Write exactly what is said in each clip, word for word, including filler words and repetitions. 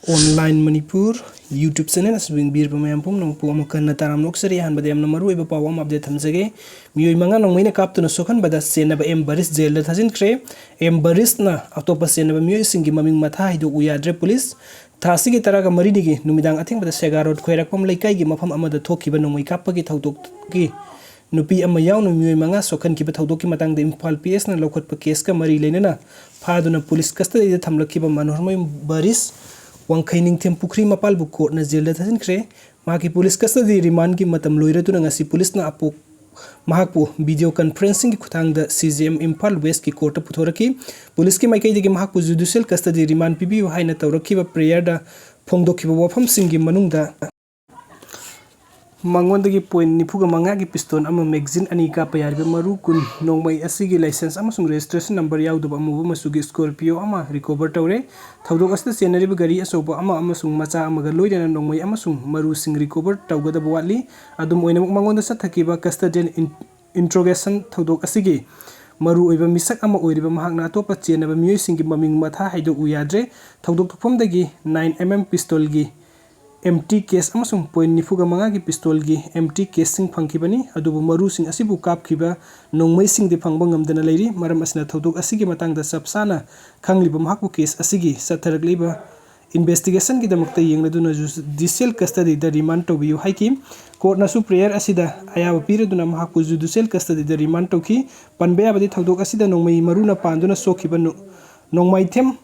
Online Manipur YouTube channel ꯑꯁꯤ ꯌꯦꯡꯕꯤꯔꯤꯕ ꯃꯌꯥꯝ ꯄꯨꯝꯅꯃꯛꯄꯨ ꯑꯃꯨꯛ ꯍꯟꯅ ꯇꯔꯥꯝꯅ ꯑꯣꯛꯆꯔꯤ꯫ ꯑꯍꯥꯟꯕꯗ ꯌꯥꯝꯅ ꯃꯔꯨꯑꯣꯏꯕ ꯄꯥꯎ ꯑꯃ update ꯊꯝꯖꯒꯦ꯫ ꯃꯤꯑꯣꯏ ꯃꯉꯥ ꯅꯣꯡꯃꯩꯅ ꯀꯥꯞꯇꯨꯅ ꯁꯣꯛꯍꯟꯕꯗ ꯆꯦꯟꯅꯕ ꯑꯦꯝ ꯕꯔꯤꯁ ꯖꯦꯜꯗ ꯊꯥꯖꯤꯟꯈ꯭ꯔꯦ꯫ ꯑꯦꯝ ꯕꯔꯤꯁꯅ ꯑꯇꯣꯞꯄ ꯆꯦꯟꯅꯕ ꯃꯤꯑꯣꯏꯁꯤꯡꯒꯤ ꯃꯃꯤꯡ ꯃꯊꯥ ꯍꯥꯏꯗꯣꯛꯎ ꯌꯥꯗ꯭ꯔꯦ ꯄꯨꯂꯤꯁ꯫ ꯊꯥ ꯑꯁꯤꯒꯤ ꯇꯔꯥꯒ ꯃꯔꯤꯅꯤꯒꯤ ꯅꯨꯃꯤꯗꯥꯡ ꯑꯊꯦꯡꯕꯗ ꯁꯦꯒꯥꯔꯣꯠ ꯈ꯭ꯋꯥꯏꯔꯥꯛꯄꯝ ꯂꯩꯀꯥꯏꯒꯤ ꯃꯐꯝ ꯑꯃꯗ ꯊꯣꯛꯈꯤꯕ ꯅꯣꯡꯃꯩ ꯀꯥꯞꯄꯒꯤ ꯊꯧꯗꯣꯛꯀꯤ ꯅꯨꯄꯤ ꯑꯃ ꯌꯥꯎꯅ ꯃꯤꯑꯣꯏ ꯃꯉꯥ ꯁꯣꯛꯍꯟꯈꯤꯕ ꯊꯧꯗꯣꯛꯀꯤ ꯃꯇꯥꯡꯗ ꯏꯝꯐꯥꯜ ꯄꯤ ꯑꯦꯁꯅ ꯂꯧꯈꯠꯄ ꯀꯦꯁꯀ ꯃꯔꯤ ꯂꯩꯅꯅ ꯐꯥꯗꯨꯅ ꯄꯨꯂꯤꯁ ꯀꯁꯇꯗꯤꯗ ꯊꯝꯂꯛꯈꯤꯕ ꯃꯅꯣꯍꯔꯃꯌꯨꯝ ꯕꯔꯤꯁ ꯋꯥꯡꯈꯩ ꯅꯤꯡꯊꯦꯝ ꯄꯨꯈ꯭ꯔꯤ ꯃꯄꯥꯜꯕꯨ ꯀꯣꯔꯠꯅ ꯖꯦꯜꯗ ꯊꯥꯖꯤꯟꯈ꯭ꯔꯦ꯫ ꯃꯍꯥꯛꯀꯤ ꯄꯨꯂꯤꯁ ꯀꯁꯇꯗꯤ ꯔꯤꯃꯥꯟꯒꯤ ꯃꯇꯝ ꯂꯣꯏꯔꯗꯨꯅ ꯉꯁꯤ ꯄꯨꯂꯤꯁꯅ ꯑꯄꯣꯛ ꯃꯍꯥꯛꯄꯨ ꯚꯤꯗꯤꯑꯣ ꯀꯟꯐꯔꯦꯟꯁꯤꯡꯒꯤ ꯈꯨꯠꯊꯥꯡꯗ ꯁꯤ ꯖꯤ ꯑꯦꯝ ꯏꯝꯐꯥꯜ ꯋꯦꯁꯀꯤ ꯀꯣꯔꯠꯇ ꯄꯨꯊꯣꯔꯛꯈꯤ꯫ ꯄꯨꯂꯤꯁꯀꯤ ꯃꯥꯏꯀꯩꯗꯒꯤ ꯃꯍꯥꯛꯄꯨ ꯖꯨꯗꯤꯁꯤꯌꯦꯜ ꯀꯁꯇꯗꯤ ꯔꯤꯃꯥꯟ ꯄꯤꯕꯤꯌꯨ ꯍꯥꯏꯅ ꯇꯧꯔꯛꯈꯤꯕ ꯄ꯭ꯔꯦꯌꯔꯗ ꯐꯣꯡꯗꯣꯛꯈꯤꯕ ꯋꯥꯐꯝꯁꯤꯡꯒꯤ ꯃꯅꯨꯡꯗ ꯃꯉꯣꯟꯗꯒꯤ ꯄꯣꯏꯟ ꯅꯤꯐꯨꯒ ꯃꯉꯥꯒꯤ ꯄꯤꯁꯇꯣꯜ ꯑꯃ, ꯃꯦꯒꯖꯤꯟ ꯑꯅꯤ ꯀꯥꯞꯄ ꯌꯥꯔꯤꯕ ꯃꯔꯨ ꯀꯨꯟ, ꯅꯣꯡꯃꯩ ꯑꯁꯤꯒꯤ ꯂꯥꯏꯁꯦꯟꯁ ꯑꯃꯁꯨꯡ ꯔꯦꯖꯤꯁꯇ꯭ꯔꯦꯁꯟ ꯅꯝꯕꯔ ꯌꯥꯎꯗꯕ ꯑꯃꯨꯕ ꯃꯆꯨꯒꯤ ꯁ꯭ꯀꯣꯔꯄꯤꯌꯣ ꯑꯃ ꯔꯤꯀꯣꯚꯔ ꯇꯧꯔꯦ꯫ ꯊꯧꯗꯣꯛ ꯑꯁꯤꯗ ꯆꯦꯟꯅꯔꯤꯕ ꯒꯥꯔꯤ ꯑꯆꯧꯕ ꯑꯃ ꯑꯃꯁꯨꯡ ꯃꯆꯥ ꯑꯃꯒ ꯂꯣꯏꯅꯅ ꯅꯣꯡꯃꯩ ꯑꯃꯁꯨꯡ ꯃꯔꯨꯁꯤꯡ ꯔꯤꯀꯣꯚꯔ ꯇꯧꯒꯗꯕ ꯋꯥꯠꯂꯤ꯫ ꯑꯗꯨꯝ ꯑꯣꯏꯅꯃꯛ, ꯃꯉꯣꯟꯗ ꯆꯠꯊꯈꯤꯕ ꯀꯁꯇꯗꯤꯌꯦꯜ ꯏꯟ-, ꯏꯟꯇ꯭ꯔꯣꯒꯦꯁꯟ ꯊꯧꯗꯣꯛ ꯑꯁꯤꯒꯤ ꯃꯔꯨꯑꯣꯏꯕ ꯃꯤꯁꯛ ꯑꯃ ꯑꯣꯏꯔꯤꯕ ꯃꯍꯥꯛꯅ ꯑꯇꯣꯞꯄ ꯆꯦꯟꯅꯕ ꯃꯤꯑꯣꯏꯁꯤꯡꯒꯤ ꯃꯃꯤꯡ ꯃꯊꯥ ꯍꯥꯏꯗꯣꯛꯎ ꯌꯥꯗ꯭ꯔꯦ꯫ ꯊꯧꯗꯣꯛ ꯊꯣꯛꯐꯝꯗꯒꯤ ꯅꯥꯏꯟ ꯑꯦꯝ ꯑꯦꯝ ꯄꯤꯁꯇꯣꯜꯒꯤ ꯑꯦꯝꯇꯤ ꯀꯦꯁ ꯑꯃꯁꯨꯡ ꯄꯣꯏꯟ ꯅꯤꯐꯨꯒ ꯃꯉꯥꯒꯤ ꯄꯤꯁꯇꯣꯜꯒꯤ ꯑꯦꯝꯇꯤ ꯀꯦꯁꯁꯤꯡ ꯐꯪꯈꯤꯕꯅꯤ, ꯑꯗꯨꯕꯨ ꯃꯔꯨꯁꯤꯡ ꯑꯁꯤꯕꯨ ꯀꯥꯞꯈꯤꯕ ꯅꯣꯡꯃꯩꯁꯤꯡꯗꯤ ꯐꯪꯕ ꯉꯝꯗꯅ ꯂꯩꯔꯤ꯫ ꯃꯔꯝ ꯑꯁꯤꯅ, ꯊꯧꯗꯣꯛ ꯑꯁꯤꯒꯤ ꯃꯇꯥꯡꯗ ꯆꯞ ꯆꯥꯅ ꯈꯪꯂꯤꯕ ꯃꯍꯥꯛꯄꯨ ꯀꯦꯁ ꯑꯁꯤꯒꯤ ꯆꯠꯊꯔꯛꯂꯤꯕ ꯏꯟꯚꯦꯁꯇꯤꯒꯦꯁꯟꯒꯤꯗꯃꯛꯇ ꯌꯦꯡꯂꯗꯨꯅ ꯖꯨꯗꯤꯁꯤꯌꯦꯜ ꯀꯁꯇꯗꯤꯗ ꯔꯤꯃꯥꯟ ꯇꯧꯕꯤꯌꯨ ꯍꯥꯏꯈꯤ꯫ ꯀꯣꯔꯠꯅꯁꯨ ꯄ꯭ꯔꯦꯌꯔ ꯑꯁꯤꯗ ꯑꯌꯥꯕ ꯄꯤꯔꯗꯨꯅ ꯃꯍꯥꯛꯄꯨ ꯖꯨꯗꯤꯁꯤꯌꯦꯜ ꯀꯁꯇꯗꯤꯗ ꯔꯤꯃꯥꯟ ꯇꯧꯈꯤ꯫ ꯄꯟꯕ ꯌꯥꯕꯗꯤ, ꯊꯧꯗꯣꯛ ꯑꯁꯤꯗ ꯅꯣꯡꯃꯩ ꯃꯔꯨꯅ ꯄꯥꯟꯗꯨꯅ ꯁꯣꯛꯈꯤꯕ ꯅꯣ-, ꯅꯣꯡꯃꯥꯏꯊꯦꯝ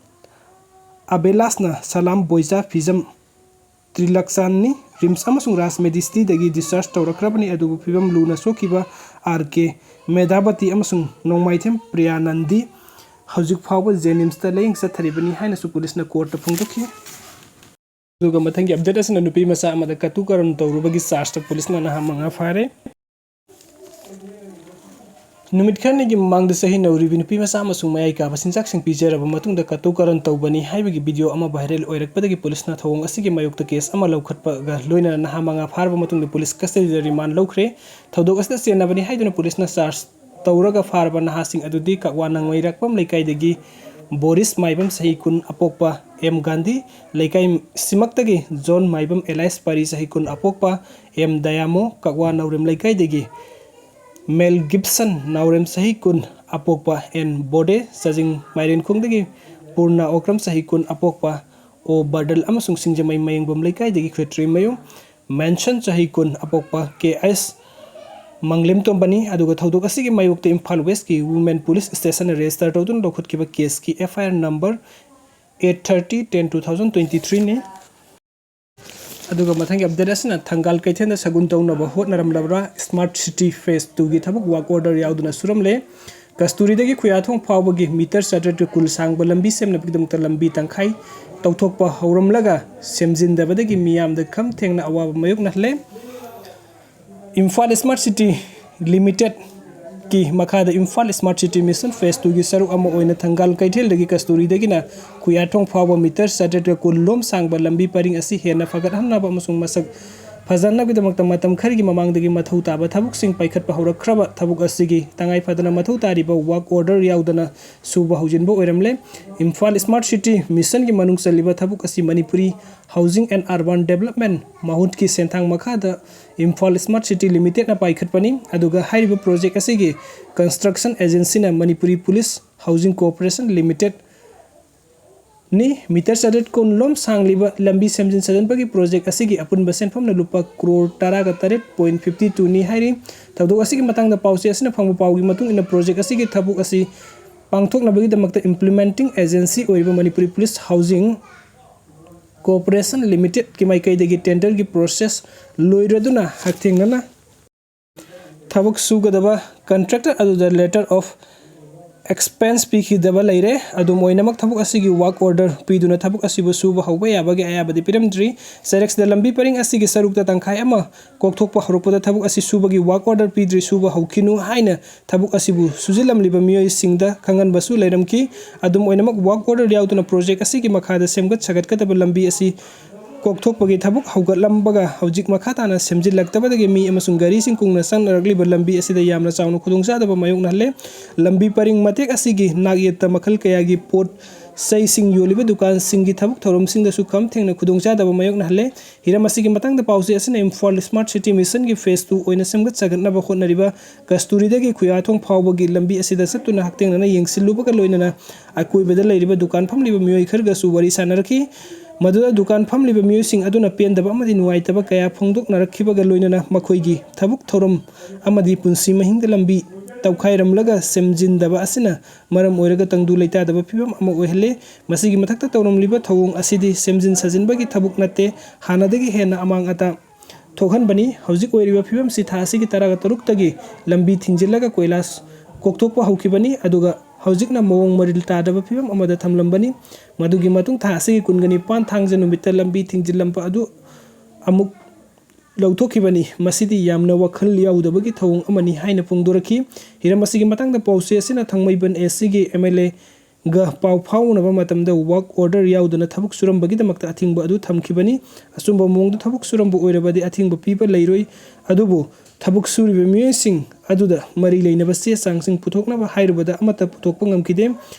ꯑꯕꯦꯂꯥꯁꯅ ꯁꯂꯥꯝ ꯕꯣꯏꯖꯥ ꯐꯤꯖꯝ ꯇ꯭ꯔꯤꯂꯛꯆꯥꯟꯅꯤ꯫ ꯔꯤꯝꯁ ꯑꯃꯁꯨꯡ ꯔꯥꯖ ꯃꯦꯗꯤꯁꯤꯇꯤꯗꯒꯤ ꯗꯤꯁꯆꯥꯔꯖ ꯇꯧꯔꯛꯈ꯭ꯔꯕꯅꯤ, ꯑꯗꯨꯕꯨ ꯐꯤꯕꯝ ꯂꯨꯅ ꯁꯣꯛꯈꯤꯕ ꯑꯥꯔ ꯀꯦ ꯃꯦꯙꯥꯕꯇꯤ ꯑꯃꯁꯨꯡ ꯅꯣꯡꯃꯥꯏꯊꯦꯝ ꯄ꯭ꯔꯤꯌꯥꯅꯟꯗꯤ ꯍꯧꯖꯤꯛ ꯐꯥꯎꯕ ꯖꯦꯅꯤꯝꯁꯇ ꯂꯥꯌꯦꯡ ꯆꯠꯊꯔꯤꯕꯅꯤ ꯍꯥꯏꯅꯁꯨ ꯄꯨꯂꯤꯁꯅ ꯀꯣꯔꯠꯇ ꯐꯣꯡꯗꯣꯛꯈꯤ꯫ ꯑꯗꯨꯒ ꯃꯊꯪꯒꯤ ꯑꯞꯗꯦꯠ ꯑꯁꯤꯅ ꯅꯨꯄꯤ ꯃꯆꯥ ꯑꯃꯗ ꯀꯇꯨ ꯀꯔꯟ ꯇꯧꯔꯨꯕꯒꯤ ꯆꯥꯔꯖꯇ ꯄꯨꯂꯤꯁꯅ ꯅꯍꯥ ꯃꯉꯥ ꯐꯥꯔꯦ꯫ ꯅꯨꯃꯤꯠ ꯈꯔꯅꯤꯒꯤ ꯃꯃꯥꯡꯗ ꯆꯍꯤ ꯅꯧꯔꯤꯕꯤ ꯅꯨꯄꯤ ꯃꯆꯥ ꯑꯃꯁꯨꯡ ꯃꯌꯥꯏ ꯀꯥꯕ ꯆꯤꯟꯖꯥꯛꯁꯤꯡ ꯄꯤꯖꯔꯕ ꯃꯇꯨꯡꯗ ꯀꯇꯨ ꯀꯔꯟ ꯇꯧꯕꯅꯤ ꯍꯥꯏꯕꯒꯤ ꯚꯤꯗꯤꯑꯣ ꯑꯃ ꯚꯥꯏꯔꯦꯜ ꯑꯣꯏꯔꯛꯄꯗꯒꯤ ꯄꯨꯂꯤꯁꯅ ꯊꯧꯑꯣꯡ ꯑꯁꯤꯒꯤ ꯃꯥꯌꯣꯛꯇ ꯀꯦꯁ ꯑꯃ ꯂꯧꯈꯠꯄꯒ ꯂꯣꯏꯅꯅ ꯅꯍꯥ ꯃꯉꯥ ꯐꯥꯔꯕ ꯃꯇꯨꯡꯗ ꯄꯨꯂꯤꯁ ꯀꯁꯇꯗꯤꯗ ꯔꯤꯃꯥꯟ ꯂꯧꯈ꯭ꯔꯦ꯫ ꯊꯧꯗꯣꯛ ꯑꯁꯤꯗ ꯆꯦꯟꯅꯕꯅꯤ ꯍꯥꯏꯗꯨꯅ ꯄꯨꯂꯤꯁꯅ ꯆꯥꯔꯖ ꯇꯧꯔꯒ ꯐꯥꯔꯕ ꯅꯍꯥꯁꯤꯡ ꯑꯗꯨꯗꯤ ꯀꯛꯋꯥ ꯅꯥꯡꯃꯩꯔꯥꯛꯄꯝ ꯂꯩꯀꯥꯏꯗꯒꯤ ꯕꯣꯔꯤꯁ ꯃꯥꯏꯕꯝ, ꯆꯍꯤ ꯀꯨꯟ, ꯑꯄꯣꯛꯄ ꯑꯦꯝ ꯒꯥꯟꯙꯤ, ꯂꯩꯀꯥꯏ ꯁꯤꯃꯛꯇꯒꯤ ꯖꯣꯟ ꯃꯥꯏꯕꯝ ꯑꯦꯂꯥꯏꯁ ꯄꯥꯔꯤ ꯆꯍꯤ ꯀꯨꯟ ꯑꯄꯣꯛꯄ, ꯑꯦꯝ ꯗꯌꯥꯃꯣ ꯀꯛꯋꯥ ꯅꯥꯎꯔꯦꯝ ꯂꯩꯀꯥꯏꯗꯒꯤ, ꯃꯦꯜ ꯒꯤꯞꯁꯟ ꯅꯥꯎꯔꯦꯝ ꯆꯍꯤ ꯀꯨꯟ ꯑꯄꯣꯛꯄ, ꯑꯦꯟ ꯕꯣꯗꯦ ꯆꯥꯖꯤꯡ ꯃꯥꯏꯔꯦꯟꯈꯣꯡꯗꯒꯤ, ꯄꯨꯔꯅ ꯑꯣꯀ꯭ꯔꯝ ꯆꯍꯤ ꯀꯨꯟ ꯑꯄꯣꯛꯄ, ꯑꯣ ꯕꯔꯗꯜ ꯑꯃꯁꯨꯡ ꯁꯤꯡꯖꯃꯩ ꯃꯌꯦꯡꯕꯝ ꯂꯩꯀꯥꯏꯗꯒꯤ ꯈꯦꯇ꯭ꯔꯤꯃꯌꯨꯝ ꯃꯦꯟꯁꯟ ꯆꯍꯤ ꯀꯨꯟ ꯑꯄꯣꯛꯄ, ꯀꯦ ꯑꯦꯁ ꯃꯪꯂꯦꯝ ꯇꯣꯝꯕꯅꯤ꯫ ꯑꯗꯨꯒ ꯊꯧꯗꯣꯛ ꯑꯁꯤꯒꯤ ꯃꯥꯌꯣꯛꯇ ꯏꯝꯐꯥꯜ ꯋꯦꯁꯀꯤ ꯋꯨꯃꯦꯟ ꯄꯨꯂꯤꯁ ꯁ꯭ꯇꯦꯁꯟꯅ ꯔꯦꯖꯤꯁꯇꯔ ꯇꯧꯗꯨꯅ ꯂꯧꯈꯠꯈꯤꯕ ꯀꯦꯁꯀꯤ F I R number eight thirty ten two thousand twenty three ꯅꯤ꯫ ꯑꯗꯨꯒ ꯃꯊꯪꯒꯤ ꯑꯞꯗꯦꯠ ꯑꯁꯤꯅ ꯊꯪꯒꯥꯜ ꯀꯩꯊꯦꯜꯗ ꯁꯒꯨꯟ ꯇꯧꯅꯕ ꯍꯣꯠꯅꯔꯝꯂꯕ꯭ꯔꯥ? ꯁ꯭ꯃꯥꯔꯠ ꯁꯤꯇꯤ ꯐꯦꯁ ꯇꯨꯒꯤ ꯊꯕꯛ ꯋꯥꯔꯛ ꯑꯣꯔꯗꯔ ꯌꯥꯎꯗꯅ ꯁꯨꯔꯝꯂꯦ꯫ ꯀꯁꯇꯨꯔꯤꯗꯒꯤ ꯈꯨꯌꯥꯊꯣꯡ ꯐꯥꯎꯕꯒꯤ ꯃꯤꯇꯔ ꯆꯥꯇ꯭ꯔꯦꯠꯀ ꯀꯨꯟ ꯁꯥꯡꯕ ꯂꯝꯕꯤ ꯁꯦꯝꯅꯕꯒꯤꯗꯃꯛꯇ ꯂꯝꯕꯤ ꯇꯪꯈꯥꯏ ꯇꯧꯊꯣꯛꯄ ꯍꯧꯔꯝꯂꯒ ꯁꯦꯝꯖꯤꯟꯗꯕꯗꯒꯤ ꯃꯤꯌꯥꯝꯗ ꯈꯝ ꯊꯦꯡꯅ ꯑꯋꯥꯕ ꯃꯥꯌꯣꯛꯅꯍꯜꯂꯦ꯫ ꯏꯝꯐꯥꯜ ꯁ꯭ꯃꯥꯔꯠ ꯁꯤꯇꯤ ꯂꯤꯃꯤꯇꯦꯠꯀꯤ ꯃꯈꯥꯗ Imphal smart city mission face ꯇꯨꯒꯤ ꯁꯔꯨꯛ ꯑꯃ ꯑꯣꯏꯅ ꯊꯪꯒꯥꯜ ꯀꯩꯊꯦꯜꯗꯒꯤ ꯀꯁꯇꯨꯔꯤꯗꯒꯤꯅ ꯈꯨꯌꯥꯊꯣꯡ ꯐꯥꯎꯕ ꯃꯤꯇꯔ ꯆꯥꯇ꯭ꯔꯦꯠꯀ ꯀꯨꯟ ꯂꯣꯝ ꯁꯥꯡꯕ ꯂꯝꯕꯤ ꯄꯔꯤꯡ ꯑꯁꯤ ꯍꯦꯟꯅ ꯐꯒꯠꯍꯟꯅꯕ ꯑꯃꯁꯨꯡ ꯃꯁꯛ ꯐꯖꯍꯟꯅꯕꯒꯤꯗꯃꯛꯇ ꯃꯇꯝ ꯈꯔꯒꯤ ꯃꯃꯥꯡꯗꯒꯤ ꯃꯊꯧ ꯇꯥꯕ ꯊꯕꯛꯁꯤꯡ ꯄꯥꯏꯈꯠꯄ ꯍꯧꯔꯛꯈ꯭ꯔꯕ ꯊꯕꯛ ꯑꯁꯤꯒꯤ ꯇꯉꯥꯏ ꯐꯗꯅ ꯃꯊꯧ ꯇꯥꯔꯤꯕ ꯋꯥꯔꯛ ꯑꯣꯔꯗꯔ ꯌꯥꯎꯗꯅ ꯁꯨꯕ ꯍꯧꯖꯤꯟꯕ ꯑꯣꯏꯔꯝꯂꯦ꯫ ꯏꯝꯐꯥꯜ ꯁ꯭ꯃꯥꯔꯠ ꯁꯤꯇꯤ ꯃꯤꯁꯟꯒꯤ ꯃꯅꯨꯡ ꯆꯜꯂꯤꯕ ꯊꯕꯛ ꯑꯁꯤ Manipuri housing and urban development ꯃꯍꯨꯠꯀꯤ ꯁꯦꯟꯊꯥꯡ ꯃꯈꯥꯗ ꯏꯝꯐꯥꯜ ꯁ꯭ꯃꯥꯔꯠ ꯁꯤꯇꯤ ꯂꯤꯃꯤꯇꯦꯠꯅ ꯄꯥꯏꯈꯠꯄꯅꯤ꯫ ꯑꯗꯨꯒ ꯍꯥꯏꯔꯤꯕ ꯄ꯭ꯔꯣꯖꯦꯛ ꯑꯁꯤꯒꯤ ꯀꯟꯁꯇ꯭ꯔꯛꯁꯟ ꯑꯦꯖꯦꯟꯁꯤꯅ Manipuri police housing corporation limited ꯅꯤ꯫ ꯃꯤꯇꯔ ꯆꯥꯇ꯭ꯔꯦꯠ ꯀꯨꯟ ꯂꯣꯝ ꯁꯥꯡꯂꯤꯕ ꯂꯝꯕꯤ ꯁꯦꯝꯖꯤꯟ ꯁꯥꯖꯤꯟꯕꯒꯤ ꯄ꯭ꯔꯣꯖꯦꯛ ꯑꯁꯤꯒꯤ ꯑꯄꯨꯟꯕ ꯁꯦꯟꯐꯝꯅ ꯂꯨꯄꯥ ꯀ꯭ꯔꯣꯔ ꯇꯔꯥꯒ ꯇꯔꯦꯠ ꯄꯣꯏꯟ ꯐꯤꯐꯇꯤ ꯇꯨꯅꯤ ꯍꯥꯏꯔꯤ꯫ ꯊꯧꯗꯣꯛ ꯑꯁꯤꯒꯤ ꯃꯇꯥꯡꯗ ꯄꯥꯎꯆꯦ ꯑꯁꯤꯅ ꯐꯪꯕ ꯄꯥꯎꯒꯤ ꯃꯇꯨꯡ ꯏꯟꯅ, ꯄ꯭ꯔꯣꯖꯦꯛ ꯑꯁꯤꯒꯤ ꯊꯕꯛ ꯑꯁꯤ ꯄꯥꯡꯊꯣꯛꯅꯕꯒꯤꯗꯃꯛꯇ ꯏꯝꯄ꯭ꯂꯤꯃꯦꯟꯇꯤꯡ ꯑꯦꯖꯦꯟꯁꯤ ꯑꯣꯏꯔꯤꯕ ꯃꯅꯤꯄꯨꯔꯤ ꯄꯨꯂꯤꯁ ꯍꯥꯎꯖꯤꯡ ꯀꯣꯔꯄꯣꯔꯦꯁꯟ ꯂꯤꯃꯤꯇꯦꯠꯀꯤ ꯃꯥꯏꯀꯩꯗꯒꯤ ꯇꯦꯟꯗꯔꯒꯤ ꯄ꯭ꯔꯣꯁꯦꯁ ꯂꯣꯏꯔꯗꯨꯅ ꯍꯛꯊꯦꯡꯅꯅ ꯊꯕꯛ ꯁꯨꯒꯗꯕ ꯀꯟꯇ꯭ꯔꯦꯛꯇꯔ ꯑꯗꯨꯗ letter of expense ꯄꯤꯈꯤꯗꯕ ꯂꯩꯔꯦ꯫ ꯑꯗꯨꯝ ꯑꯣꯏꯅꯃꯛ, ꯊꯕꯛ ꯑꯁꯤꯒꯤ ꯋꯥꯔꯛ ꯑꯣꯔꯗꯔ ꯄꯤꯗꯨꯅ ꯊꯕꯛ ꯑꯁꯤꯕꯨ ꯁꯨꯕ ꯍꯧꯕ ꯌꯥꯕꯒꯤ ꯑꯌꯥꯕꯗꯤ ꯄꯤꯔꯝꯗ꯭ꯔꯤ꯫ ꯆꯦꯔꯦꯛꯁꯗ ꯂꯝꯕꯤ ꯄꯔꯤꯡ ꯑꯁꯤꯒꯤ ꯁꯔꯨꯛꯇ ꯇꯪꯈꯥꯏ ꯑꯃ ꯀꯣꯛꯊꯣꯛꯄ ꯍꯧꯔꯛꯄꯗ ꯊꯕꯛ ꯑꯁꯤ ꯁꯨꯕꯒꯤ ꯋꯥꯔꯛ ꯑꯣꯔꯗꯔ ꯄꯤꯗ꯭ꯔꯤ, ꯁꯨꯕ ꯍꯧꯈꯤꯅꯨ ꯍꯥꯏꯅ ꯊꯕꯛ ꯑꯁꯤꯕꯨ ꯁꯨꯖꯤꯜꯂꯝꯂꯤꯕ ꯃꯤꯑꯣꯏꯁꯤꯡꯗ ꯈꯪꯍꯟꯕꯁꯨ ꯂꯩꯔꯝꯈꯤ꯫ ꯑꯗꯨꯝ ꯑꯣꯏꯅꯃꯛ, ꯋꯥꯔꯛ ꯑꯣꯔꯗꯔ ꯌꯥꯎꯗꯅ ꯄ꯭ꯔꯣꯖꯦꯛ ꯑꯁꯤꯒꯤ ꯃꯈꯥꯗ ꯁꯦꯝꯒꯠ ꯁꯥꯒꯠꯀꯗꯕ ꯂꯝꯕꯤ ꯑꯁꯤ ꯀꯣꯛꯊꯣꯛꯄꯒꯤ ꯊꯕꯛ ꯍꯧꯒꯠꯂꯝꯕꯒ ꯍꯧꯖꯤꯛ ꯃꯈꯥ ꯇꯥꯅ ꯁꯦꯝꯖꯤꯜꯂꯛꯇꯕꯗꯒꯤ ꯃꯤ ꯑꯃꯁꯨꯡ ꯒꯥꯔꯤꯁꯤꯡ ꯀꯨꯡꯅ ꯆꯪꯅꯔꯛꯂꯤꯕ ꯂꯝꯕꯤ ꯑꯁꯤꯗ ꯌꯥꯝꯅ ꯆꯥꯎꯅ ꯈꯨꯗꯣꯡꯆꯥꯗꯕ ꯃꯥꯌꯣꯛꯅꯍꯜꯂꯦ꯫ ꯂꯝꯕꯤ ꯄꯔꯤꯡ ꯃꯇꯦꯛ ꯑꯁꯤꯒꯤ ꯅꯥꯛꯌꯦꯠꯇ ꯃꯈꯜ ꯀꯌꯥꯒꯤ ꯄꯣꯠ ꯁꯩꯁꯤꯡ ꯌꯣꯜꯂꯤꯕ ꯗꯨꯀꯥꯟꯁꯤꯡꯒꯤ ꯊꯕꯛ ꯊꯧꯔꯝꯁꯤꯡꯗꯁꯨ ꯈꯝ ꯊꯦꯡꯅ ꯈꯨꯗꯣꯡꯆꯥꯗꯕ ꯃꯥꯌꯣꯛꯅꯍꯜꯂꯦ꯫ ꯍꯤꯔꯝ ꯑꯁꯤꯒꯤ ꯃꯇꯥꯡꯗ ꯄꯥꯎꯆꯦ ꯑꯁꯤꯅ ꯏꯝꯐꯥꯜ ꯁ꯭ꯃꯥꯔꯠ ꯁꯤꯇꯤ ꯃꯤꯁꯟꯒꯤ ꯐꯦꯁ ꯇꯨ ꯑꯣꯏꯅ ꯁꯦꯝꯒꯠ ꯁꯥꯒꯠꯅꯕ ꯍꯣꯠꯅꯔꯤꯕ ꯀꯁꯇꯨꯔꯤꯗꯒꯤ ꯈꯨꯌꯥꯊꯣꯡ ꯐꯥꯎꯕꯒꯤ ꯂꯝꯕꯤ ꯑꯁꯤꯗ ꯆꯠꯇꯨꯅ ꯍꯛꯊꯦꯡꯅꯅ ꯌꯦꯡꯁꯤꯜꯂꯨꯕꯒ ꯂꯣꯏꯅꯅ ꯑꯀꯣꯏꯕꯗ ꯂꯩꯔꯤꯕ ꯗꯨꯀꯥꯟ ꯐꯝꯂꯤꯕ ꯃꯤꯑꯣꯏ ꯈꯔꯒꯁꯨ ꯋꯥꯔꯤ ꯁꯥꯟꯅꯔꯛꯈꯤ꯫ ꯃꯗꯨꯗ ꯗꯨꯀꯥꯟ ꯐꯝꯂꯤꯕ ꯃꯤꯑꯣꯏꯁꯤꯡ ꯑꯗꯨꯅ ꯄꯦꯟꯗꯕ ꯑꯃꯗꯤ ꯅꯨꯡꯉꯥꯏꯇꯕ ꯀꯌꯥ ꯐꯣꯡꯗꯣꯛꯅꯔꯛꯈꯤꯕꯒ ꯂꯣꯏꯅꯅ ꯃꯈꯣꯏꯒꯤ ꯊꯕꯛ ꯊꯧꯔꯝ ꯑꯃꯗꯤ ꯄꯨꯟꯁꯤ ꯃꯍꯤꯡꯗ ꯂꯝꯕꯤ ꯇꯧꯈꯥꯏꯔꯝꯂꯒ ꯁꯦꯝꯖꯤꯟꯗꯕ ꯑꯁꯤꯅ ꯃꯔꯝ ꯑꯣꯏꯔꯒ ꯇꯪꯗꯨ ꯂꯩꯇꯥꯗꯕ ꯐꯤꯕꯝ ꯑꯃ ꯑꯣꯏꯍꯜꯂꯦ꯫ ꯃꯁꯤꯒꯤ ꯃꯊꯛꯇ ꯇꯧꯔꯝꯂꯤꯕ ꯊꯧꯑꯣꯡ ꯑꯁꯤꯗꯤ ꯁꯦꯝꯖꯤꯟ ꯁꯥꯖꯤꯟꯕꯒꯤ ꯊꯕꯛ ꯅꯠꯇꯦ, ꯍꯥꯟꯅꯗꯒꯤ ꯍꯦꯟꯅ ꯑꯃꯥꯡ ꯑꯇꯥ ꯊꯣꯛꯍꯟꯕꯅꯤ꯫ ꯍꯧꯖꯤꯛ ꯑꯣꯏꯔꯤꯕ ꯐꯤꯕꯝꯁꯤ ꯊꯥ ꯑꯁꯤꯒꯤ ꯇꯔꯥꯒ ꯇꯔꯨꯛꯇꯒꯤ ꯂꯝꯕꯤ ꯊꯤꯡꯖꯤꯜꯂꯒ ꯀꯣꯏꯂꯥꯁ ꯀꯣꯛꯊꯣꯛꯄ ꯍꯧꯈꯤꯕꯅꯤ, ꯑꯗꯨꯒ ꯍꯧꯖꯤꯛꯅ ꯃꯑꯣꯡ ꯃꯔꯤꯜ ꯇꯥꯗꯕ ꯐꯤꯕꯝ ꯑꯃꯗ ꯊꯝꯂꯝꯕꯅꯤ꯫ ꯃꯗꯨꯒꯤ ꯃꯇꯨꯡ ꯊꯥ ꯑꯁꯤꯒꯤ ꯀꯨꯟꯒ ꯅꯤꯄꯥꯟ ꯊꯥꯡꯖ ꯅꯨꯃꯤꯠꯇ ꯂꯝꯕꯤ ꯊꯤꯡꯖꯤꯜꯂꯝꯕ ꯑꯗꯨ ꯑꯃꯨꯛ ꯂꯧꯊꯣꯛꯈꯤꯕꯅꯤ꯫ ꯃꯁꯤꯗꯤ ꯌꯥꯝꯅ ꯋꯥꯈꯜ ꯌꯥꯎꯗꯕꯒꯤ ꯊꯧꯑꯣꯡ ꯑꯃꯅꯤ ꯍꯥꯏꯅ ꯐꯣꯡꯗꯣꯔꯛꯈꯤ꯫ ꯍꯤꯔꯝ ꯑꯁꯤꯒꯤ ꯃꯇꯥꯡꯗ ꯄꯥꯎꯆꯦ ꯑꯁꯤꯅ ꯊꯥꯡꯃꯩꯕꯟ ꯑꯦꯁ ꯁꯤꯒꯤ ꯑꯦꯝ ꯑꯦꯜ ꯑꯦꯒ ꯄꯥꯎ ꯐꯥꯎꯅꯕ ꯃꯇꯝꯗ ꯋꯥꯔꯛ ꯑꯣꯔꯗꯔ ꯌꯥꯎꯗꯅ ꯊꯕꯛ ꯁꯨꯔꯝꯕꯒꯤꯗꯃꯛꯇ ꯑꯊꯤꯡꯕ ꯑꯗꯨ ꯊꯝꯈꯤꯕꯅꯤ꯫ ꯑꯆꯨꯝꯕ ꯃꯑꯣꯡꯗ ꯊꯕꯛ ꯁꯨꯔꯝꯕ ꯑꯣꯏꯔꯕꯗꯤ ꯑꯊꯤꯡꯕ ꯄꯤꯕ ꯂꯩꯔꯣꯏ, ꯑꯗꯨꯕꯨ ꯊꯕꯛ ꯁꯨꯔꯤꯕ ꯃꯤꯑꯣꯏꯁꯤꯡ ꯑꯗꯨꯗ ꯃꯔꯤ ꯂꯩꯅꯕ ꯆꯦ ꯆꯥꯡꯁꯤꯡ ꯄꯨꯊꯣꯛꯅꯕ ꯍꯥꯏꯔꯨꯕꯗ ꯑꯃꯠꯇ ꯄꯨꯊꯣꯛꯄ ꯉꯝꯈꯤꯗꯦ꯫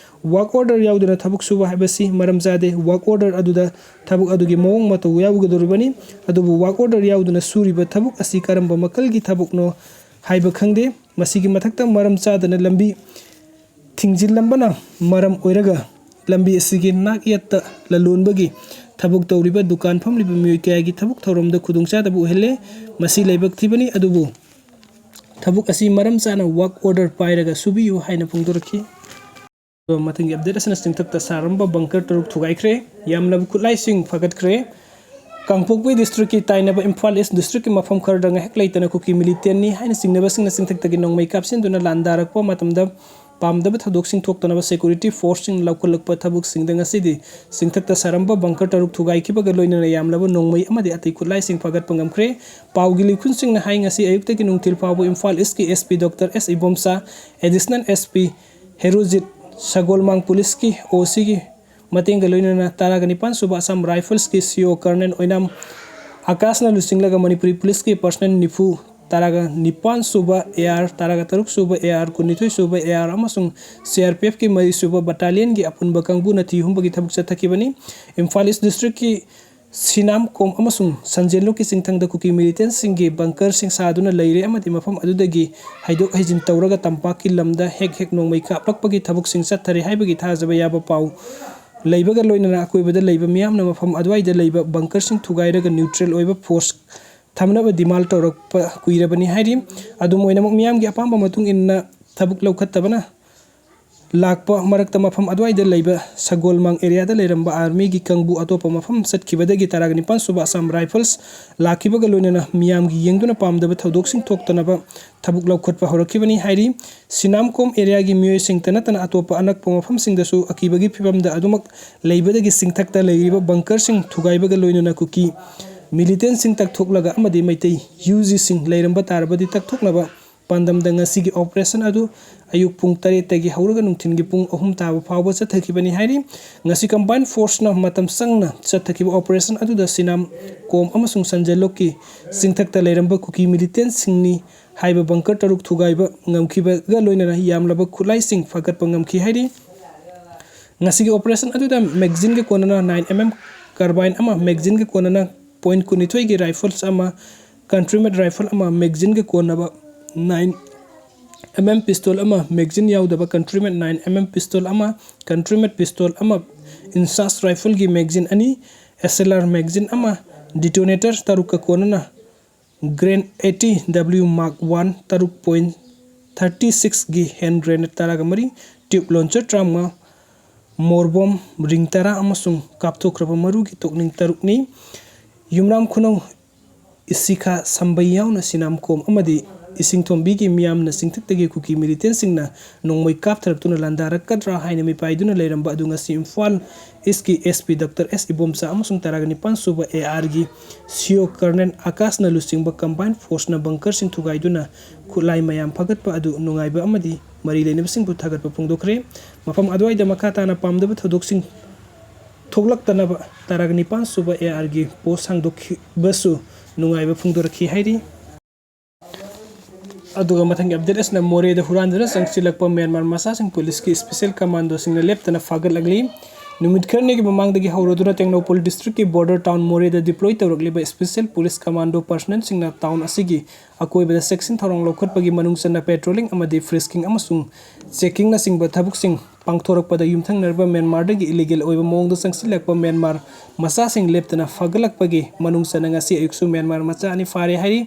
ꯋꯥꯔꯛ ꯑꯣꯔꯗꯔ ꯌꯥꯎꯗꯅ ꯊꯕꯛ ꯁꯨꯕ ꯍꯥꯏꯕꯁꯤ ꯃꯔꯝ ꯆꯥꯗꯦ꯫ ꯋꯥꯔꯛ ꯑꯣꯔꯗꯔ ꯑꯗꯨꯗ ꯊꯕꯛ ꯑꯗꯨꯒꯤ ꯃꯑꯣꯡ ꯃꯇꯧ ꯌꯥꯎꯒꯗꯧꯔꯤꯕꯅꯤ꯫ ꯑꯗꯨꯕꯨ ꯋꯥꯔꯛ ꯑꯣꯔꯗꯔ ꯌꯥꯎꯗꯅ ꯁꯨꯔꯤꯕ ꯊꯕꯛ ꯑꯁꯤ ꯀꯔꯝꯕ ꯃꯈꯜꯒꯤ ꯊꯕꯛꯅꯣ ꯍꯥꯏꯕ ꯈꯪꯗꯦ꯫ ꯃꯁꯤꯒꯤ ꯃꯊꯛꯇ ꯃꯔꯝ ꯆꯥꯗꯅ ꯂꯝꯕꯤ ꯊꯤꯡꯖꯤꯜꯂꯝꯕꯅ ꯃꯔꯝ ꯑꯣꯏꯔꯒ ꯂꯝꯕꯤ ꯑꯁꯤꯒꯤ ꯅꯥꯛ ꯌꯦꯠꯇ ꯂꯂꯣꯟꯕꯒꯤ ꯊꯕꯛ ꯇꯧꯔꯤꯕ ꯗꯨꯀꯥꯟ ꯐꯝꯂꯤꯕ ꯃꯤꯑꯣꯏ ꯀꯌꯥꯒꯤ ꯊꯕꯛ ꯊꯧꯔꯝꯗ ꯈꯨꯗꯣꯡꯆꯥꯗꯕ ꯑꯣꯏꯍꯜꯂꯦ꯫ ꯃꯁꯤ ꯂꯥꯏꯕꯛ ꯊꯤꯕꯅꯤ, ꯑꯗꯨꯕꯨ ꯊꯕꯛ ꯑꯁꯤ ꯃꯔꯝ ꯆꯥꯅ ꯋꯥꯔꯛ ꯑꯣꯔꯗꯔ ꯄꯥꯏꯔꯒ ꯁꯨꯕꯤꯌꯨ ꯍꯥꯏꯅ ꯐꯣꯡꯗꯣꯔꯛꯈꯤ꯫ ꯑꯗꯨꯒ ꯃꯊꯪꯒꯤ ꯑꯞꯗꯦꯠ ꯑꯁꯤꯅ ꯆꯤꯡꯊꯛꯇ ꯁꯥꯔꯝꯕ ꯕꯪꯀꯔ ꯇꯔꯨꯛ ꯊꯨꯒꯥꯏꯈ꯭ꯔꯦ, ꯌꯥꯝꯂꯕ ꯈꯨꯠꯂꯥꯏꯁꯤꯡ ꯐꯥꯒꯠꯈ꯭ꯔꯦ꯫ ꯀꯥꯡꯄꯣꯛꯄꯤ ꯗꯤꯁꯇ꯭ꯔꯤꯛꯀꯤ ꯇꯥꯏꯅꯕ ꯏꯝꯐꯥꯜ ꯏꯁ ꯗꯤꯁꯇ꯭ꯔꯤꯛꯀꯤ ꯃꯐꯝ ꯈꯔꯗ ꯉꯥꯏꯍꯥꯛ ꯂꯩꯇꯅ ꯀꯨꯀꯤ ꯃꯤꯂꯤꯇꯦꯟꯅꯤ ꯍꯥꯏꯅ ꯆꯤꯡꯅꯕꯁꯤꯡꯅ ꯆꯤꯡꯊꯛꯇꯒꯤ ꯅꯣꯡꯃꯩ ꯀꯥꯞꯁꯤꯟꯗꯨꯅ ꯂꯥꯟꯗꯥꯔꯛꯄ ꯃꯇꯝꯗ ꯄꯥꯝꯗꯕ ꯊꯧꯗꯣꯛꯁꯤꯡ ꯊꯣꯛꯇꯅꯕ ꯁꯦꯀ꯭ꯌꯨꯔꯤꯇꯤ ꯐꯣꯔꯁꯁꯤꯡ ꯂꯧꯈꯠꯂꯛꯄ ꯊꯕꯛꯁꯤꯡꯗ ꯉꯁꯤꯗꯤ ꯆꯤꯡꯊꯛꯇ ꯁꯥꯔꯝꯕ ꯕꯪꯀꯔ ꯇꯔꯨꯛ ꯊꯨꯒꯥꯏꯈꯤꯕꯒ ꯂꯣꯏꯅꯅ ꯌꯥꯝꯂꯕ ꯅꯣꯡꯃꯩ ꯑꯃꯗꯤ ꯑꯇꯩ ꯈꯨꯠꯂꯥꯏꯁꯤꯡ ꯐꯥꯒꯠꯄ ꯉꯝꯈ꯭ꯔꯦ꯫ ꯄꯥꯎꯒꯤ ꯂꯤꯈꯨꯟꯁꯤꯡꯅ ꯍꯥꯏ, ꯉꯁꯤ ꯑꯌꯨꯛꯇꯒꯤ ꯅꯨꯡꯊꯤꯜ ꯐꯥꯎꯕ ꯏꯝꯐꯥꯜ ꯏꯁꯀꯤ ꯑꯦꯁ ꯄꯤ ꯗꯣꯛꯇꯔ ꯑꯦꯁ Ibomcha, additional S P Herojit, ꯁꯒꯣꯜꯃꯥꯡ ꯄꯨꯂꯤꯁꯀꯤ ꯑꯣ ꯁꯤꯒꯤ ꯃꯇꯦꯡꯒ ꯂꯣꯏꯅꯅ ꯇꯔꯥꯒ ꯅꯤꯄꯥꯟ ꯁꯨꯕ ꯑꯁꯥꯝ ꯔꯥꯏꯐꯜꯁꯀꯤ ꯁꯤ ꯑꯣ ꯀꯔꯅꯦꯜ ꯑꯣꯏꯅꯥꯝ ꯑꯀꯥꯁꯅ ꯂꯨꯆꯤꯡꯂꯒ ꯃꯅꯤꯄꯨꯔꯤ ꯄꯨꯂꯤꯁꯀꯤ ꯄꯔꯁꯅꯦꯜ ꯅꯤꯐꯨ ꯇꯔꯥꯒ ꯅꯤꯄꯥꯟ ꯁꯨꯕ AR, ꯇꯔꯥꯒ ꯇꯔꯨꯛ ꯁꯨꯕ AR, ꯀꯨꯟꯅꯤꯊꯣꯏ ꯁꯨꯕ AR ꯑꯃꯁꯨꯡ CRPFꯀꯤ ꯃꯔꯤ ꯁꯨꯕ battalionꯒꯤ ꯑꯄꯨꯟꯕ ꯀꯥꯡꯕꯨꯅ ꯊꯤ ꯍꯨꯝꯕꯒꯤ ꯊꯕꯛ ꯆꯠꯊꯈꯤꯕꯅꯤ꯫ ꯏꯝꯐꯥꯜ East Districtꯀꯤ ꯁꯤꯅꯥꯝꯀꯣꯝ ꯑꯃꯁꯨꯡ ꯁꯟꯖꯦꯟꯂꯣꯛꯀꯤ ꯆꯤꯡꯊꯪꯗ ꯀꯨꯀꯤ militantꯁꯤꯡꯒꯤ bunkerꯁꯤꯡ ꯁꯥꯗꯨꯅ ꯂꯩꯔꯦ ꯑꯃꯗꯤ ꯃꯐꯝ ꯑꯗꯨꯗꯒꯤ ꯍꯩꯗꯣꯛ ꯍꯩꯖꯤꯟ ꯇꯧꯔꯒ ꯇꯝꯄꯥꯛꯀꯤ ꯂꯝꯗ ꯍꯦꯛ ꯍꯦꯛ ꯅꯣꯡꯃꯩ ꯀꯥꯞꯂꯛꯄꯒꯤ ꯊꯕꯛꯁꯤꯡ ꯆꯠꯊꯔꯤ ꯍꯥꯏꯕꯒꯤ ꯊꯥꯖꯕ ꯌꯥꯕ ꯄꯥꯎ ꯂꯩꯕꯒ ꯂꯣꯏꯅꯅ ꯑꯀꯣꯏꯕꯗ ꯂꯩꯕ ꯃꯤꯌꯥꯝꯅ ꯃꯐꯝ ꯑꯗꯨꯋꯥꯏꯗ ꯂꯩꯕ bunkerꯁꯤꯡ ꯊꯨꯒꯥꯏꯔꯒ neutral ꯑꯣꯏꯕ force ꯊꯝꯅꯕ demand ꯇꯧꯔꯛꯄ ꯀꯨꯏꯔꯕꯅꯤ ꯍꯥꯏꯔꯤ꯫ ꯑꯗꯨꯝ ꯑꯣꯏꯅꯃꯛ, ꯃꯤꯌꯥꯝꯒꯤ ꯑꯄꯥꯝꯕ ꯃꯇꯨꯡ ꯏꯟꯅ ꯊꯕꯛ ꯂꯧꯈꯠꯇꯕꯅ ꯂꯥꯛꯄ ꯃꯔꯛꯇ ꯃꯐꯝ ꯑꯗꯨꯋꯥꯏꯗ ꯂꯩꯕ ꯁꯒꯣꯜꯃꯥꯡ areaꯗ ꯂꯩꯔꯝꯕ armyꯒꯤ ꯀꯥꯡꯕꯨ ꯑꯇꯣꯞꯄ ꯃꯐꯝ ꯆꯠꯈꯤꯕꯗꯒꯤ ꯇꯔꯥꯒ ꯅꯤꯄꯥꯟ ꯁꯨꯕ Assam Rifles ꯂꯥꯛꯈꯤꯕꯒ ꯂꯣꯏꯅꯅ ꯃꯤꯌꯥꯝꯒꯤ ꯌꯦꯡꯗꯨꯅ ꯄꯥꯝꯗꯕ ꯊꯧꯗꯣꯛꯁꯤꯡ ꯊꯣꯛꯇꯅꯕ ꯊꯕꯛ ꯂꯧꯈꯠꯄ ꯍꯧꯔꯛꯈꯤꯕꯅꯤ ꯍꯥꯏꯔꯤ꯫ ꯁꯤꯅꯥꯝꯀꯣꯝ areaꯒꯤ ꯃꯤꯑꯣꯏꯁꯤꯡꯇ ꯅꯠꯇꯅ ꯑꯇꯣꯞꯄ ꯑꯅꯛꯄ ꯃꯐꯝꯁꯤꯡꯗꯁꯨ ꯑꯀꯤꯕꯒꯤ ꯐꯤꯕꯝꯗ ꯑꯗꯨꯃꯛ ꯂꯩꯕꯗꯒꯤ ꯆꯤꯡꯊꯛꯇ ꯂꯩꯔꯤꯕ bunkerꯁꯤꯡ ꯊꯨꯒꯥꯏꯕꯒ ꯂꯣꯏꯅꯅ ꯀꯨꯀꯤ militantꯁꯤꯡ ꯇꯛꯊꯣꯛꯂꯒ ꯑꯃꯗꯤ ꯃꯩꯇꯩ UGꯁꯤꯡ ꯂꯩꯔꯝꯕ ꯇꯥꯔꯕꯗꯤ ꯇꯛꯊꯣꯛꯅꯕ ꯄꯥꯟꯗꯝꯗ ꯉꯁꯤꯒꯤ operation ꯑꯗꯨ ꯑꯌꯨꯛ ꯄꯨꯡ ꯇꯔꯦꯠꯇꯒꯤ ꯍꯧꯔꯒ ꯅꯨꯡꯊꯤꯜꯒꯤ ꯄꯨꯡ ꯑꯍꯨꯝ ꯇꯥꯕ ꯐꯥꯎꯕ ꯆꯠꯊꯈꯤꯕꯅꯤ ꯍꯥꯏꯔꯤ꯫ ꯉꯁꯤ combined forceꯅ ꯃꯇꯝ ꯆꯪꯅ ꯆꯠꯊꯈꯤꯕ operation ꯑꯗꯨꯗ ꯁꯤꯅꯥꯝ ꯀꯣꯝ ꯑꯃꯁꯨꯡ ꯁꯟꯖꯦꯟꯂꯣꯛꯀꯤ ꯆꯤꯡꯊꯛꯇ ꯂꯩꯔꯝꯕ ꯀꯨꯀꯤ militantꯁꯤꯡꯅꯤ ꯍꯥꯏꯕ bunker ꯇꯔꯨꯛ ꯊꯨꯒꯥꯏꯕ ꯉꯝꯈꯤꯕꯒ ꯂꯣꯏꯅꯅ ꯌꯥꯝꯂꯕ ꯈꯨꯠꯂꯥꯏꯁꯤꯡ ꯐꯥꯒꯠꯄ ꯉꯝꯈꯤ ꯍꯥꯏꯔꯤ꯫ ꯉꯁꯤꯒꯤ operation ꯑꯗꯨꯗ magazineꯒ ꯀꯣꯟꯅꯅ nine MM carbine ꯑꯃ, magazineꯒ ꯀꯣꯟꯅꯅ point ꯀꯨꯟꯅꯤꯊꯣꯏꯒꯤ rifles ꯑꯃ, country made rifle ꯑꯃ, magazineꯒ ꯀꯣꯟꯅꯕ nine MM pistol ꯑꯃ, magazine ꯌꯥꯎꯗꯕ country made nine MM pistol ꯑꯃ, country made pistol ꯑꯃ, INSAS rifleꯒꯤ magazine ꯑꯅꯤ, SLR magazine ꯑꯃ, detonator ꯇꯔꯨꯛꯀ ꯀꯣꯟꯅꯅ Grenade eighty W Mark one ꯇꯔꯨꯛ point thirty sixꯒꯤ hand grenade ꯇꯔꯥꯒ ꯃꯔꯤ, tube launcher ꯇꯔꯥꯃꯉꯥ, ꯃꯣꯔꯕꯣꯝ ring ꯇꯔꯥ ꯑꯃꯁꯨꯡ ꯀꯥꯞꯊꯣꯛꯈ꯭ꯔꯕ ꯃꯔꯨꯒꯤ ꯇꯣꯛꯅꯤꯡ ꯇꯔꯨꯛꯅꯤ꯫ ꯌꯨꯝꯅꯥꯝ ꯈꯨꯅꯧ ꯏꯁꯤꯈꯥ ꯁꯝꯕꯩ ꯌꯥꯎꯅ ꯁꯤꯅꯥꯝꯀꯣꯝ ꯑꯃꯗꯤ ꯏꯁꯤꯡꯊꯣꯝꯕꯤꯒꯤ ꯃꯤꯌꯥꯝꯅ ꯆꯤꯡꯊꯛꯇꯒꯤ ꯀꯨꯀꯤ militantꯁꯤꯡꯅ ꯅꯣꯡꯃꯩ ꯀꯥꯞꯊꯔꯛꯇꯨꯅ ꯂꯥꯟꯗꯥꯔꯛꯀꯗ꯭ꯔꯥ ꯍꯥꯏꯅ ꯃꯤꯄꯥꯏꯗꯨꯅ ꯂꯩꯔꯝꯕ ꯑꯗꯨ ꯉꯁꯤ Imphal Eastꯀꯤ SP Doctor S Ibomcha ꯑꯃꯁꯨꯡ ꯇꯔꯥꯒ ꯅꯤꯄꯥꯟ ꯁꯨꯕ ARꯒꯤ CO Colonel ꯑꯀꯥꯁꯅ ꯂꯨꯆꯤꯡꯕ combined forceꯅ bunkerꯁꯤꯡ ꯊꯨꯒꯥꯏꯗꯨꯅ ꯈꯨꯠꯂꯥꯏ ꯃꯌꯥꯝ ꯐꯒꯠꯄ ꯑꯗꯨ ꯅꯨꯡꯉꯥꯏꯕ ꯑꯃꯗꯤ ꯃꯔꯤ ꯂꯩꯅꯕꯁꯤꯡꯕꯨ ꯊꯥꯒꯠꯄ ꯐꯣꯡꯗꯣꯛꯈ꯭ꯔꯦ꯫ ꯃꯐꯝ ꯑꯗꯨꯋꯥꯏꯗ ꯃꯈꯥ ꯇꯥꯅ ꯄꯥꯝꯗꯕ ꯊꯧꯗꯣꯛꯁꯤꯡ ꯊꯣꯛꯂꯛꯇꯅꯕ ꯇꯔꯥꯒ ꯅꯤꯄꯥꯟ ꯁꯨꯕ ARꯒꯤ post ꯍꯥꯡꯗꯣꯛꯈꯤꯕꯁꯨ ꯅꯨꯡꯉꯥꯏꯕ ꯐꯣꯡꯗꯣꯔꯛꯈꯤ ꯍꯥꯏꯔꯤ꯫ ꯑꯗꯨꯒ ꯃꯊꯪꯒꯤ ꯑꯞꯗꯦꯠ ꯑꯁꯤꯅ ꯃꯣꯔꯦꯗ ꯍꯨꯔꯥꯟꯗꯨꯅ ꯆꯪꯁꯤꯜꯂꯛꯄ ꯃ꯭ꯌꯥꯟꯃꯥꯔ ꯃꯆꯥꯁꯤꯡ ꯄꯨꯂꯤꯁꯀꯤ ꯁ꯭ꯄꯦꯁꯦꯜ ꯀꯃꯥꯟꯗꯣꯁꯤꯡꯅ ꯂꯦꯞꯇꯅ ꯐꯥꯒꯠꯂꯛꯂꯤ꯫ ꯅꯨꯃꯤꯠ ꯈꯔꯅꯤꯒꯤ ꯃꯃꯥꯡꯗꯒꯤ ꯍꯧꯔꯗꯨꯅ ꯇꯦꯡꯅꯧꯄꯜ ꯗꯤꯁꯇ꯭ꯔꯤꯛꯀꯤ ꯕꯣꯔꯗꯔ ꯇꯥꯎꯟ ꯃꯣꯔꯦꯗ ꯗꯤꯄ꯭ꯂꯣꯏ ꯇꯧꯔꯛꯂꯤꯕ ꯁ꯭ꯄꯦꯁꯦꯜ ꯄꯨꯂꯤꯁ ꯀꯃꯥꯟꯗꯣ ꯄꯔꯁꯅꯦꯜꯁꯤꯡꯅ ꯇꯥꯎꯟ ꯑꯁꯤꯒꯤ ꯑꯀꯣꯏꯕꯗ ꯆꯦꯛꯁꯤꯟ ꯊꯧꯔꯥꯡ ꯂꯧꯈꯠꯄꯒꯤ ꯃꯅꯨꯡ ꯆꯟꯅ ꯄꯦꯇ꯭ꯔꯣꯂꯤꯡ ꯑꯃꯗꯤ ꯐ꯭ꯔꯤꯁꯀꯤꯡ ꯑꯃꯁꯨꯡ ꯆꯦꯀꯤꯡꯅꯆꯤꯡꯕ ꯊꯕꯛꯁꯤꯡ ꯄꯥꯡꯊꯣꯔꯛꯄꯗ ꯌꯨꯝꯊꯪꯅꯔꯕ ꯃ꯭ꯌꯥꯟꯃꯥꯔꯗꯒꯤ ꯏꯂꯤꯒꯦꯜ ꯑꯣꯏꯕ ꯃꯑꯣꯡꯗ ꯆꯪꯁꯤꯜꯂꯛꯄ ꯃ꯭ꯌꯥꯟꯃꯥꯔ ꯃꯆꯥꯁꯤꯡ ꯂꯦꯞꯇꯅ ꯐꯥꯒꯠꯂꯛꯄꯒꯤ ꯃꯅꯨꯡ ꯆꯟꯅ ꯉꯁꯤ ꯑꯌꯨꯛꯁꯨ ꯃ꯭ꯌꯥꯟꯃꯥꯔ ꯃꯆꯥ ꯑꯅꯤ ꯐꯥꯔꯦ ꯍꯥꯏꯔꯤ꯫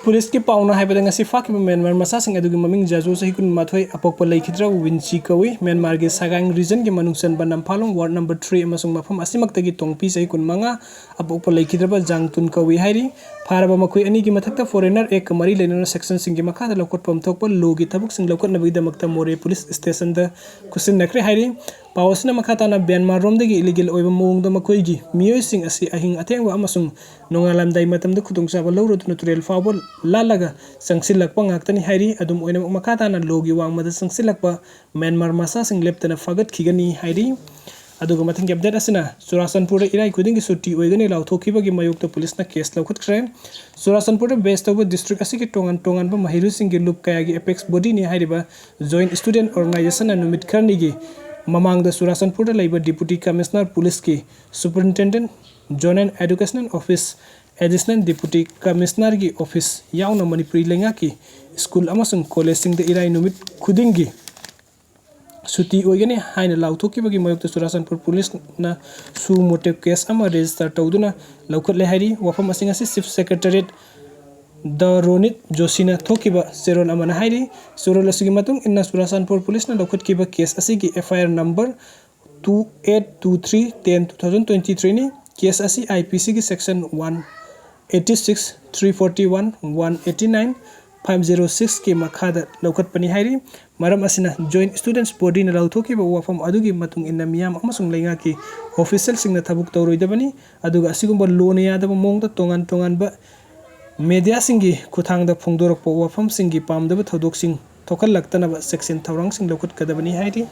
ꯄꯨꯂꯤꯁꯀꯤ ꯄꯥꯎꯅ ꯍꯥꯏꯕꯗ ꯉꯁꯤ ꯐꯥꯈꯤꯕ ꯃ꯭ꯌꯥꯟꯃꯥꯔ ꯃꯆꯥꯁꯤꯡ ꯑꯗꯨꯒꯤ ꯃꯃꯤꯡ ꯖꯥꯖꯨ, ꯆꯍꯤ ꯀꯨꯟꯃꯥꯊꯣꯏ, ꯑꯄꯣꯛꯄ ꯂꯩꯈꯤꯗ꯭ꯔꯕ ꯋꯤꯟꯆꯤ ꯀꯧꯏ꯫ ꯃ꯭ꯌꯥꯟꯃꯥꯔꯒꯤ ꯁꯒꯥꯏꯡ ꯔꯤꯖꯟꯒꯤ ꯃꯅꯨꯡ ꯆꯟꯕ ꯅꯝꯐꯥꯂꯣꯡ ꯋꯥꯔꯗ ꯅꯝꯕꯔ ꯊ꯭ꯔꯤ ꯑꯃꯁꯨꯡ ꯃꯐꯝ ꯑꯁꯤꯃꯛꯇꯒꯤ ꯇꯣꯡꯄꯤ, ꯆꯍꯤ ꯀꯨꯟꯃꯉꯥ, ꯑꯄꯣꯛꯄ ꯂꯩꯈꯤꯗ꯭ꯔꯕ ꯖꯥꯡ ꯇꯨꯟ ꯀꯧꯏ ꯍꯥꯏꯔꯤ꯫ ꯐꯥꯔꯕ ꯃꯈꯣꯏ ꯑꯅꯤꯒꯤ ꯃꯊꯛꯇ ꯐꯣꯔꯦꯅꯔ ꯑꯦꯛꯀ ꯃꯔꯤ ꯂꯩꯅꯅ ꯁꯦꯛꯁꯟꯁꯤꯡꯒꯤ ꯃꯈꯥꯗ ꯂꯧꯈꯠꯐꯝ ꯊꯣꯛꯄ ꯂꯣꯒꯤ ꯊꯕꯛꯁꯤꯡ ꯂꯧꯈꯠꯅꯕꯒꯤꯗꯃꯛꯇ ꯃꯣꯔꯦ ꯄꯨꯂꯤꯁ ꯁ꯭ꯇꯦꯁꯟꯗ ꯈꯨꯠꯁꯤꯟꯅꯈ꯭ꯔꯦ ꯍꯥꯏꯔꯤ꯫ ꯄꯥꯎ ꯑꯁꯤꯅ ꯃꯈꯥ ꯇꯥꯅ ꯃ꯭ꯌꯥꯟꯃꯥꯔꯔꯣꯝꯗꯒꯤ ꯏꯂꯤꯒꯦꯜ ꯑꯣꯏꯕ ꯃꯑꯣꯡꯗ ꯃꯈꯣꯏꯒꯤ ꯃꯤꯑꯣꯏꯁꯤꯡ ꯑꯁꯤ ꯑꯍꯤꯡ ꯑꯊꯦꯡꯕ ꯑꯃꯁꯨꯡ ꯅꯣꯡꯉꯥꯜꯂꯝꯗꯥꯏ ꯃꯇꯝꯗ ꯈꯨꯗꯣꯡꯆꯥꯕ ꯂꯧꯔꯗꯨꯅ ꯇꯨꯔꯦꯜ ꯐꯥꯎꯕ ꯂꯥꯜꯂꯒ ꯆꯪꯁꯤꯜꯂꯛꯄ ꯉꯥꯛꯇꯅꯤ ꯍꯥꯏꯔꯤ꯫ ꯑꯗꯨꯝ ꯑꯣꯏꯅꯃꯛ, ꯃꯈꯥ ꯇꯥꯅ ꯂꯣꯒꯤ ꯋꯥꯡꯃꯗ ꯆꯪꯁꯤꯜꯂꯛꯄ ꯃ꯭ꯌꯥꯟꯃꯥꯔ ꯃꯆꯥꯁꯤꯡ ꯂꯦꯞꯇꯅ ꯐꯥꯒꯠꯈꯤꯒꯅꯤ ꯍꯥꯏꯔꯤ꯫ ꯑꯗꯨꯒ ꯃꯊꯪꯒꯤ ꯑꯞꯗꯦꯠ ꯑꯁꯤꯅ ꯆꯨꯔꯥꯆꯥꯟꯄꯨꯔꯗ ꯏꯔꯥꯏ ꯈꯨꯗꯤꯡꯒꯤ ꯁꯨꯇꯤ ꯑꯣꯏꯒꯅꯤ ꯂꯥꯎꯊꯣꯛꯈꯤꯕꯒꯤ ꯃꯥꯌꯣꯛꯇ ꯄꯨꯂꯤꯁꯅ ꯀꯦꯁ ꯂꯧꯈꯠꯈ꯭ꯔꯦ꯫ ꯆꯨꯔꯥꯆꯥꯟꯄꯨꯔꯗ ꯕꯦꯁ ꯇꯧꯕ ꯗꯤꯁꯇ꯭ꯔꯤꯛ ꯑꯁꯤꯒꯤ ꯇꯣꯉꯥꯟ ꯇꯣꯉꯥꯟꯕ ꯃꯍꯩꯔꯣꯏꯁꯤꯡꯒꯤ ꯂꯨꯞ ꯀꯌꯥꯒꯤ ꯑꯦꯄꯦꯛꯁ ꯕꯣꯗꯤꯅꯤ ꯍꯥꯏꯔꯤꯕ ꯖꯣꯏꯟꯠ ꯁ꯭ꯇꯨꯗꯦꯟꯠ ꯑꯣꯔꯒꯅꯥꯏꯖꯦꯁꯟꯅ ꯅꯨꯃꯤꯠ ꯈꯔꯅꯤꯒꯤ ꯃꯃꯥꯡꯗ ꯆꯨꯔꯥꯆꯥꯟꯄꯨꯔꯗ ꯂꯩꯕ ꯗꯤꯄꯨꯇꯤ ꯀꯃꯤꯁꯅꯔ ꯄꯨꯂꯤꯁꯀꯤ superintendent zonal educational office, additional deputy ꯀꯃꯤꯁꯅꯔꯒꯤ ꯑꯣꯐꯤꯁ ꯌꯥꯎꯅ ꯃꯅꯤꯄꯨꯔꯤ ꯂꯩꯉꯥꯛꯀꯤ ꯁ꯭ꯀꯨꯜ ꯑꯃꯁꯨꯡ ꯀꯣꯂꯦꯖꯁꯤꯡꯗ ꯏꯔꯥꯏ ꯅꯨꯃꯤꯠ ꯈꯨꯗꯤꯡꯒꯤ ꯁꯨꯇꯤ ꯑꯣꯏꯒꯅꯤ ꯍꯥꯏꯅ ꯂꯥꯎꯊꯣꯛꯈꯤꯕꯒꯤ ꯃꯥꯌꯣꯛꯇ ꯆꯨꯔꯥꯆꯥꯟꯄꯨꯔ ꯄꯨꯂꯤꯁꯅ ꯁꯨ ꯃꯣꯇꯣ ꯀꯦꯁ ꯑꯃ ꯔꯦꯖꯤꯁꯇꯔ ꯇꯧꯗꯨꯅ ꯂꯧꯈꯠꯂꯦ ꯍꯥꯏꯔꯤ꯫ ꯋꯥꯐꯝ ꯑꯁꯤꯡ ꯑꯁꯤ ꯆꯤꯐ ꯁꯦꯀ꯭ꯔꯦꯇꯔꯤꯌꯦꯠ ꯗ ꯔꯣꯅꯤꯠ ꯖꯣꯁꯤꯅ ꯊꯣꯛꯈꯤꯕ ꯆꯦꯔꯣꯜ ꯑꯃꯅ ꯍꯥꯏꯔꯤ꯫ ꯆꯦꯔꯣꯜ ꯑꯁꯤꯒꯤ ꯃꯇꯨꯡ ꯏꯟꯅ ꯆꯨꯔꯥꯆꯥꯟꯄꯨꯔ ꯄꯨꯂꯤꯁꯅ ꯂꯧꯈꯠꯈꯤꯕ ꯀꯦꯁ ꯑꯁꯤꯒꯤ F I R number two eight two three ten two thousand twenty three ꯅꯤ꯫ ꯀꯦꯁ ꯑꯁꯤ ꯑꯥꯏ ꯄꯤ ꯁꯤꯒꯤ section one eighty six, three forty one, one eighty nine, five zero six ꯀꯤ ꯃꯈꯥꯗ ꯂꯧꯈꯠꯄꯅꯤ ꯍꯥꯏꯔꯤ꯫ ꯃꯔꯝ ꯑꯁꯤꯅ ꯖꯣꯏꯟꯠ ꯁ꯭ꯇꯨꯗꯦꯟꯠꯁ ꯕꯣꯗꯤꯅ ꯂꯥꯎꯊꯣꯛꯈꯤꯕ ꯋꯥꯐꯝ ꯑꯗꯨꯒꯤ ꯃꯇꯨꯡ ꯏꯟꯅ ꯃꯤꯌꯥꯝ ꯑꯃꯁꯨꯡ ꯂꯩꯉꯥꯛꯀꯤ ꯑꯣꯐꯤꯁꯤꯌꯦꯜꯁꯤꯡꯅ ꯊꯕꯛ ꯇꯧꯔꯣꯏꯗꯕꯅꯤ, ꯑꯗꯨꯒ ꯑꯁꯤꯒꯨꯝꯕ ꯂꯣꯅ ꯌꯥꯗꯕ ꯃꯑꯣꯡꯗ ꯇꯣꯉꯥꯟ ꯇꯣꯉꯥꯟꯕ ꯃꯦꯗꯤꯌꯥꯁꯤꯡꯒꯤ ꯈꯨꯠꯊꯥꯡꯗ ꯐꯣꯡꯗꯣꯔꯛꯄ ꯋꯥꯐꯝꯁꯤꯡꯒꯤ ꯄꯥꯝꯗꯕ ꯊꯧꯗꯣꯛꯁꯤꯡ ꯊꯣꯛꯍꯜꯂꯛꯇꯅꯕ ꯆꯦꯛꯁꯤꯟ ꯊꯧꯔꯥꯡꯁꯤꯡ ꯂꯧꯈꯠꯀꯗꯕꯅꯤ ꯍꯥꯏꯔꯤ꯫